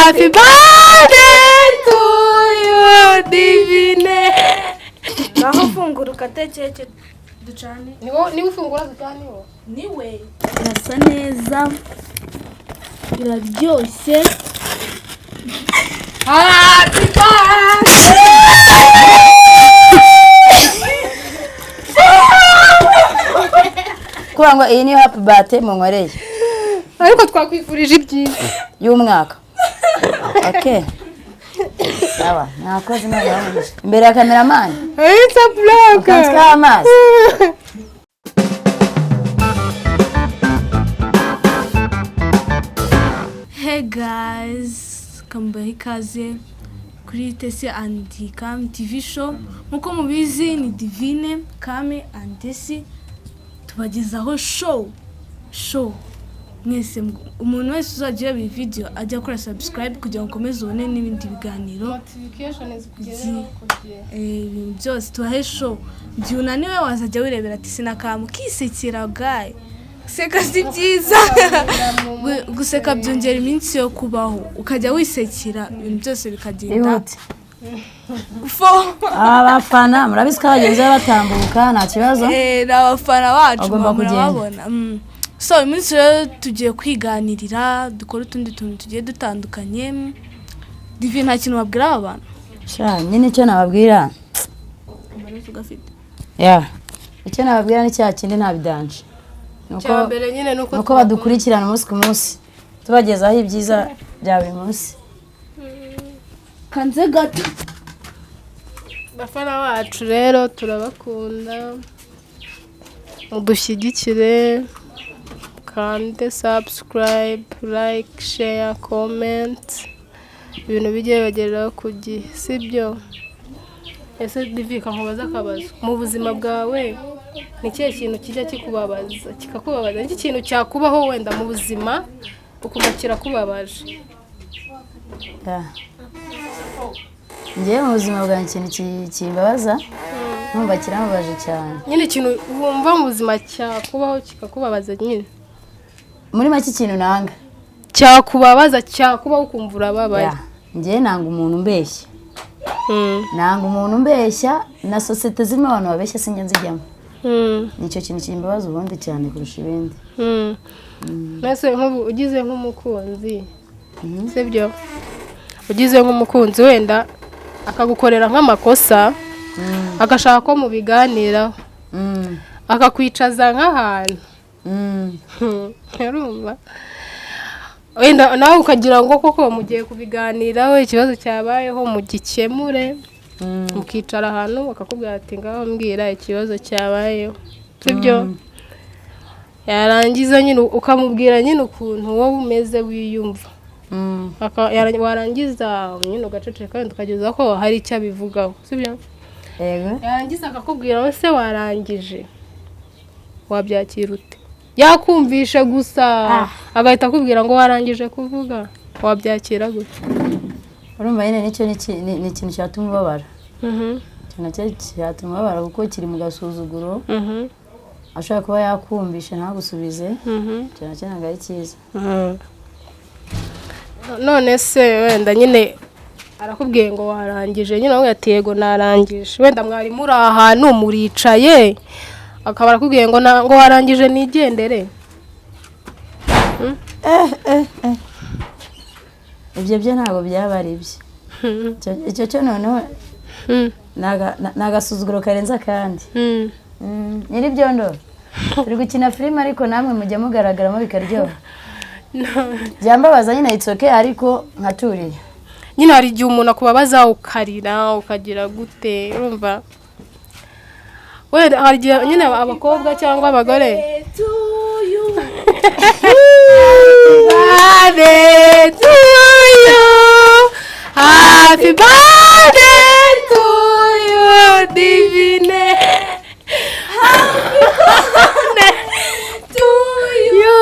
Happy birthday to you, Divine. Ngaho fungura ukate keke ducane. Niwe ufungura ducane. Niwe. Irasa neza, iraryoshye. Happy birthday. Kuvuga ngo iyi niyo happy birthday munywereye. Ariko twakwifurije ibyiza y'umwaka. Okay. Sawa, mwakoze, Imana ibahe. Imbere ya cameraman. It's a vlog. Ukansikaho amazi. Hey guys, kambaye ikaze kuri Tesi and Kami TV show. Nkuko mubizi ni Divine, Kami and Tesi, tubagezaho show. Mwese umuntu wese uzajya ureba iyi video ajya akora subscribe kugira ngo ukomeze ubone n'ibindi biganiro. Notification zikugereho ku gihe. Ibintu byose tubahe show. Igihe unaniwe wazajya wirebera Tesi na Kami ukisekera. Guy, guseka si byiza. Guseka byongera iminsi yo kubaho, ukajya wisekera ibintu byose bikagenda Ihute. Fo. Aba bafana murabizi ko abagenzi baba batambuka, nta kibazo. Ni abafana bacu. Bagomba kugenda. Murababona. So uyu munsi rero tugiye kwiganirira, dukora utundi tuntu tugiye dutandukanye. Divi, nta kintu wabwira aba bantu? Sha, nyine icyo nababwira, Tugafite. ya, icyo nababwira ni cya kindi, nta bidanje. Nuko Icya mbere nyine nuko nuko badukurikirana umunsi ku munsi, tubagezaho ibyiza bya buri munsi. Kanze gato. Bafana bacu rero, turabakunda, mudushyigikire, kande subscribe, like, share, comment, ibintu bijye bibagereraho ku gihe, sibyo? Ese Divi, nkubaza akabazo: mu buzima bwawe ni ikihe kintu kijya kikubabaza, kikakubabaza? Ni iki kintu cyakubaho wenda mu buzima ukumva kirakubabaje? Ya. Njyewe mu buzima bwanjye ikintu kimbabaza nkumva kirambabaje cyane, Nyine ikintu wumva mu buzima cyakubaho kikakubabaza nyine. Muri make ikintu nanga, Cyakubabaza, cyakubaho ukumva urababaye. Ya, njyewe nanga umuntu umbeshya. Nanga umuntu umbeshya, na sosiyete zirimo abantu babeshya sinjya nzijyamo. Nicyo kintu kimbabaza ubundi cyane kurusha ibindi. Mbese nk'ubu ugize nk'umukunzi, sibyo? Ugize nk'umukunzi wenda akagukorera nk'amakosa, agashaka ko mubiganiraho, akakwicaza nk'ahantu, urumva wenda nawe ukagira ngo koko mugiye kubiganiraho, ikibazo cyabayeho mugikemure, mukicara ahantu bakakubwira ati: "Ngaho mbwira ikibazo cyabayeho," sibyo? Yarangiza nyine ukamubwira nyine ukuntu wowe umeze, wiyumva. Warangiza nyine ugaceceka, wenda ukageza ko hari icyo abivugaho, sibyo? Yego. Yarangiza akakubwira ngo: "Se warangije?" Wabyakira ute? Yakumvishe gusa, agahita akubwira ngo: "Warangije kuvuga?" Wabyakira gute? Urumva nyine nicyo ni ikintu cyatuma ubabara. Ikintu nacyo cyatuma ubabara kuko kiri mu gasuzuguro. Ashobora kuba yakumvishe ntagusubize. Icyo nacyo ntabwo ari cyiza. None se wenda nyine arakubwiye ngo: "Warangije?" Nyine avuga ati: "Yego, narangije." Wenda mwari muri ahantu muricaye, akaba arakubwiye ngo ngo: "Warangije, nigendere." Eh eh eh, ibyo byo ntabwo byaba ari byo. Icyo cyo noneho ni agasuzuguro karenze akandi. Nyiribyondo, turi gukina filime, ariko namwe mujya mugaragaramo bikaryoha. Byambabaza nyine, it's okay, ariko nkaturiye. Nyine hari igihe umuntu akubabaza ukarira, ukagira gute, urumva? Wenda hari igihe nyine abakobwa cyangwa abagore. To you. Birthday to you. Happy birthday to you, Divine. Happy birthday to you.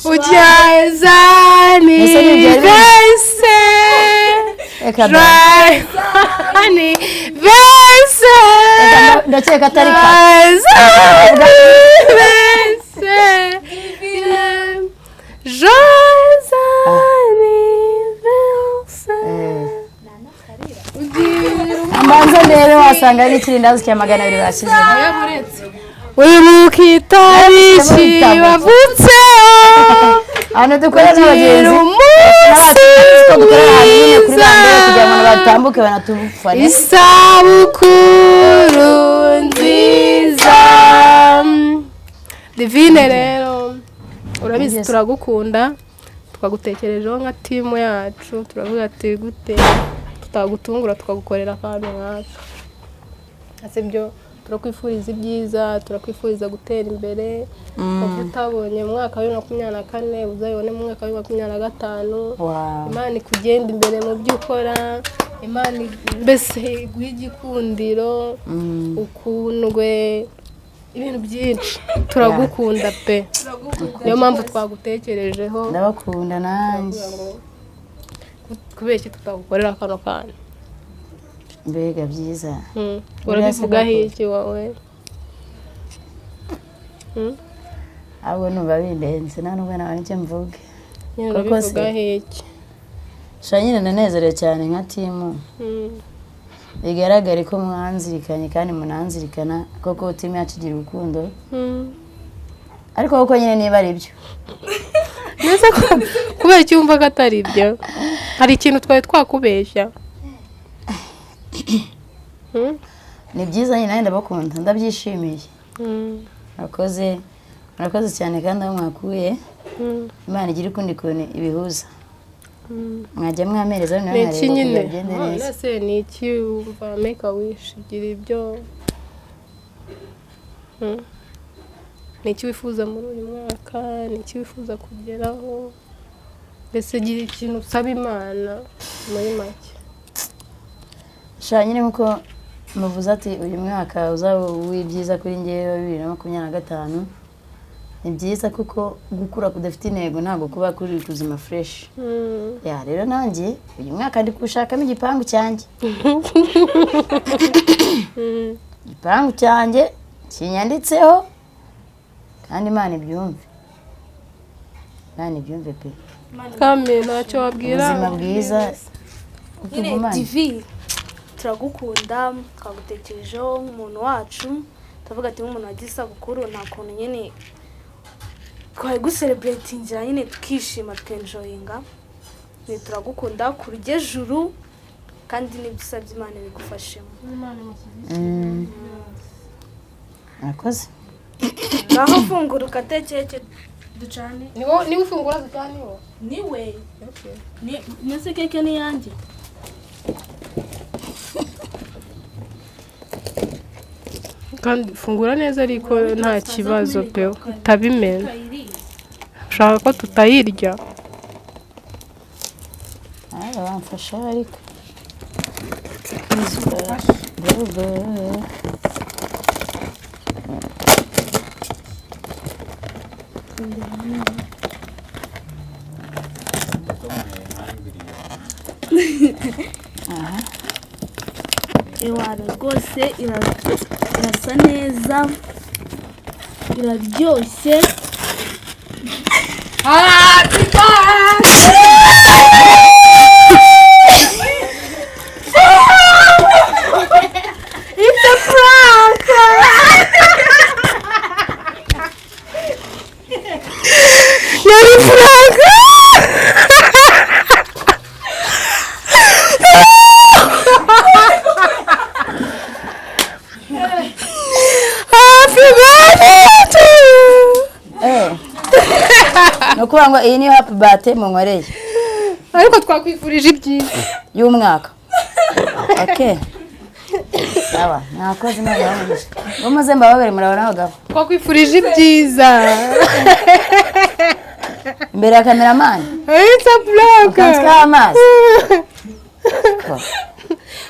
Ujyaza Ese ntibyari anniversaire. Reka da. Joyeux anniversaire. Reka ndakeka atari ka Joyeux anniversaire. Joyeux anniversaire. Wasanga ari ikirindazi cya 200 bashyizeho. Wibuka itariki wavutseho, Ahantu dukorera ugira n'abagenzi umunsi ko dukorera ahantu nyine kuri mwiza, bande kugira ngo batambuke banatufane. Isabukuru nziza. Divine rero urabizi, Yes. turagukunda, twagutekerejeho nka team yacu, turavuga ati gute tutagutungura tukagukorera akantu nk'aka? Sibyo? Turakwifuriza ibyiza, turakwifuriza gutera imbere. Ibyo utabonye mu mwaka wa 2024 uzabibone mu mwaka wa 2025. Wow. Imana ikugenda imbere mu byo ukora, Imana mbese iguhe igikundiro, ukundwe, ibintu byinshi. Turagukunda pe, niyo mpamvu twagutekerejeho. Ndabakunda nanjye. Kubera iki tutagukorera kano kantu? Mbega byiza! Urabivugaho iki wowe? Ahubwo numva bindenze, nta nubwo nabona icyo mvuga. Nyine Koko se. urabivugaho iki? Sha nyine ndanezerewe cyane nka team. Bigaragare ko mwanzirikanye kandi munanzirikana koko. Team yacu igira urukundo. Ariko koko nyine niba ari byo. Mbese kubera iki wumva ko atari ibyo? Hari ikintu twari twakubeshya? Ni byiza nyine, nanjye ndabakunda, ndabyishimiye. Murakoze, murakoze cyane. Kandi aho mwakuye, Imana igira ukundi kuntu ibihuza. Mwajya mwampereza noneho Ni iki nkareba nyine? kugira bigende neza. Ese ni iki wumva? Make a wish, gira ibyo. Ni iki wifuza muri uyu mwaka? Ni iki wifuza kugeraho? Mbese gira ikintu usaba Imana muri make. Sha nyine nkuko muvuze ati uyu mwaka uzaba uw'ibyiza kuri njyewe wa 2025, ni byiza kuko gukura kudafite intego ntabwo kuba kuri kuzima fresh. Ya, rero nanjye uyu mwaka ndi kuwushakamo igipangu cyanjye. Igipangu cyanjye kinyanditseho, kandi Imana ibyumve, Imana ibyumve pe. Kame, ntacyo wabwira? Ubuzima bwiza Nyine tugumane. Divi, turagukunda, twagutekerejeho nk'umuntu wacu, turavuga ati nk'umuntu wagize isabukuru nta kuntu nyine twari gucelebratingira nyine tukishima, tukenjoyinga. Ni turagukunda ku rugejuru, kandi n'ibyo usabye Imana bigufashemo. Murakoze. Ngaho fungura ukate keke ducane. Niwe ufungura dutaniwo? Niwe. Ni se keke ni iyanjye. Kandi fungura neza ariko, nta kibazo pe, utabimena. Ushaka ko tutayirya? Nawe bamfasha ariko. Ewana rwose irasa neza, iraryoshye. Happy birthday! It's a prank! Yari prank! Happy birthday to you! Ni ukuvuga ngo iyi niyo happy birthday munywereye? Ariko twakwifurije ibyiza. Y'umwaka. Okay, sawa, mwakoze, Imana ibahe ngo muze mbababere, murabona abagabo. Twakwifurije ibyiza. Imbere ya cameraman. It's a prank! Ukansikaho amazi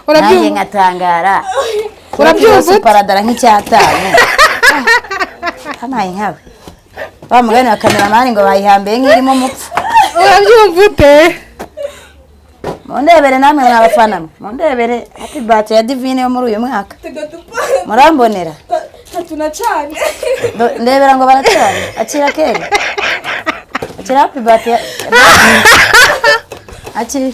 nanjye Urabyumva? nkatangara. Urabyumva ute? Paradara nk'icyatanu hamaye nkawe wa mugani wa cameraman ngo bayihambiye nk'irimo umupfu. Urabyumva ute? Mundebere namwe mwa bafana mwe, mundebere happy birthday ya Divine yo muri uyu mwaka, murambonera. Tunacane. Ndebera ngo baraterana. Akira kera, akira happy birthday akira.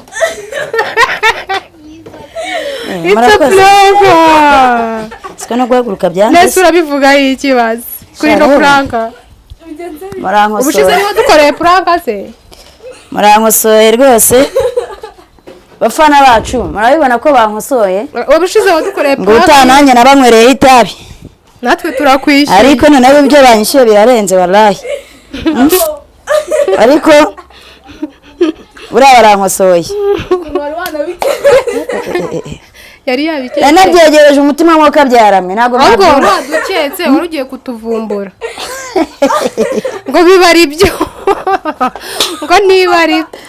It's a Murakoze. prank. Siko no guhaguruka byanze. Nese urabivuga iki bazi kuri no Sha, prank? Ubushize Murankosoye. niba dukoreye prank se? Murankosoye rwose, bafana bacu, murabibona ko bankosoye. Ubushize wadukoreye Ngo ubutaha prank. nanjye nabanywereyeho itabi. Natwe turakwishyuye. Ariko noneho ibyo banyishyuye birarenze wallahi. Ariko buriya barankosoye. Wari wanabikeye. Yari yabiketse. Nanabyegereje umutima nk'uko abyaramwe, ntabwo Ahubwo wari mwabyumva. waduketse, wari ugiye kutuvumbura ngo biba ari byo, ngo niba ari byo.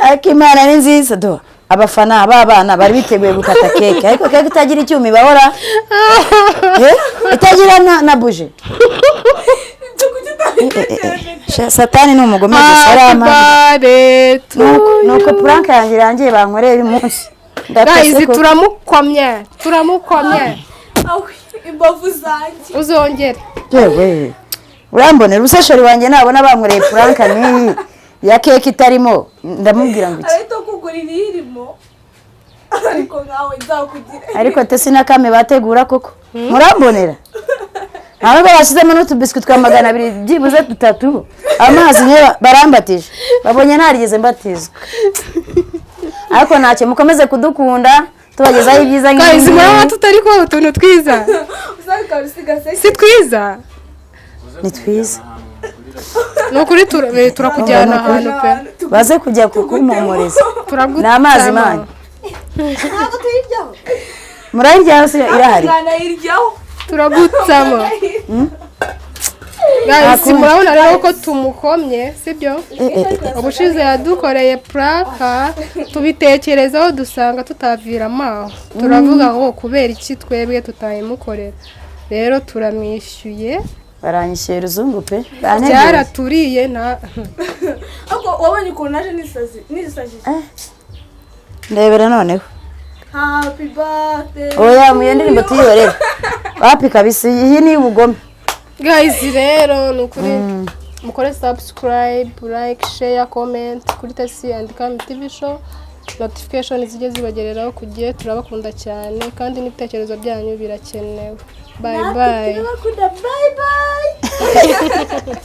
Ariko Imana ni nziza. Do abafana b'abana bari biteguye gukata keke, ariko keke itagira icyuma ibahora. Eh? Itagira na buji. Sha, Satani ni umugome gusa. Happy Arama birthday to nuko you. Prank yanjye irangiye, bankoreye uyu munsi. Guys, Ndatose ko turamukomye, turamukomye. Awe, imbavu zanjye. Uzongere. Yewe, urambonera ubuseshori wanjye, nabona bankoreye prank n'iyi ya keke itarimo, ndamubwira ngo iki? Arahita kugurira iyirimo, ariko nkawe nzakugira. Ariko Tesi na Kame bategura koko, murambonera ntabwo bashyizemo n'utubiswi twa 200, byibuze dutatu, amazi niyo barambatije, babonye ntarigeze mbatizwa. Ariko ntacyo, mukomeze kudukunda, tubagezaho ibyiza Guys, nk'ibi. murabona tutari kubona utuntu twiza? Usanga usiga. Si twiza? Ni twiza. Ni ukuri turakujyana ahantu pe. Baze kujya kukumpumuriza. Turagutama. Ni amazi mani. Ntabwo tuyiryaho. Murayiryaho se? Irahari. Mwanayiryaho. Turagutsama. Guys, Ntakundi. murabona rero ko tumukomye, sibyo? Ubushize yadukoreye prank, tubitekerezaho dusanga tutaviramo aho, turavuga ngo kubera iki twebwe tutayimukorera? Rero turamwishyuye. Baranyishyuye uruzungu pe, banteguye. Byaraturiye nta Ariko wabonye ukuntu naje nisajije. Ndebera noneho. Happy birthday. Oya, mu iyo ndirimbo tuyihorere, wapi kabisa, iyi ni ubugome. Guys, rero ni ukuri mukore subscribe, like, share, comment kuri Tesi and Kami TV Show, notification zijye zibagereraho ku gihe. Turabakunda cyane kandi n'ibitekerezo byanyu birakenewe. Bye bye. Turabakunda, bye bye.